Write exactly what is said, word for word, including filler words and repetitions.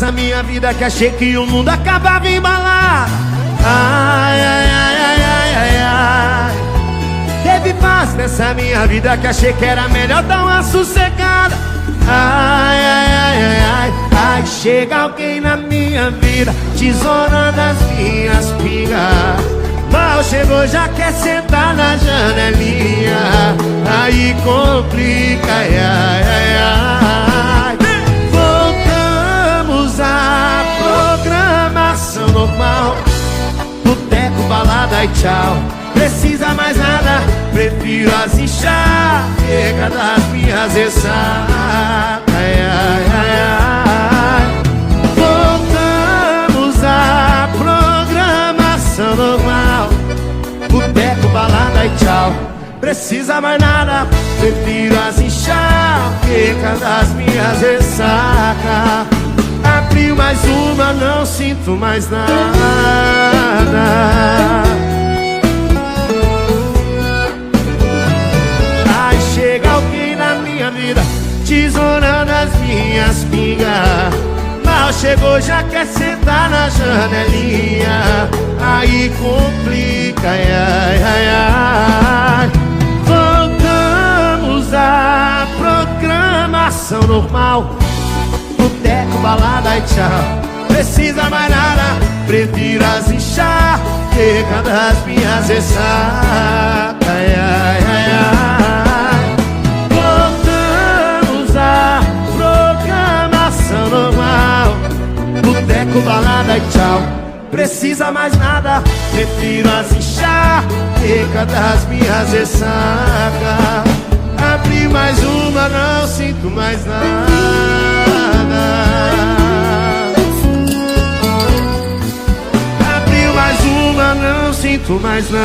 Essa minha vida que achei que o mundo acabava em balada. Ai, ai, ai, ai, ai, ai, ai. Teve fase nessa minha vida que achei que era melhor dar uma sossegada. Ai, ai, ai, ai, ai. Ai, chega alguém na minha vida, tesourando as minhas pingas. Mal chegou, já quer sentar na janelinha. Aí complica, ai, ai, ai, ai. Voltamos à programação normal. Boteco, balada e tchau. Precisa mais nada, prefiro as enxaquecas das minhas ressacas. Ai, ai, ai, ai. Voltamos à programação normal. Boteco, balada e tchau. Precisa mais nada, prefiro as enxaquecas das minhas ressacas. Abri mais uma, não sinto mais nada. Ai, chega alguém na minha vida, tesourando as minhas pingas. Mal chegou, já quer sentar na janelinha. Aí complica, ai, ai, ai, ai. Voltamos à programação normal. Boteco, balada e tchau. Precisa mais nada, prefiro as enxaquecas das minhas ressacas. Ai, ai, ai, ai. Voltamos à programação normal. Boteco, balada e tchau. Precisa mais nada, prefiro as enxaquecas das minhas ressacas. Abri mais uma, não sinto mais nada. Abri mais uma, não sinto mais nada.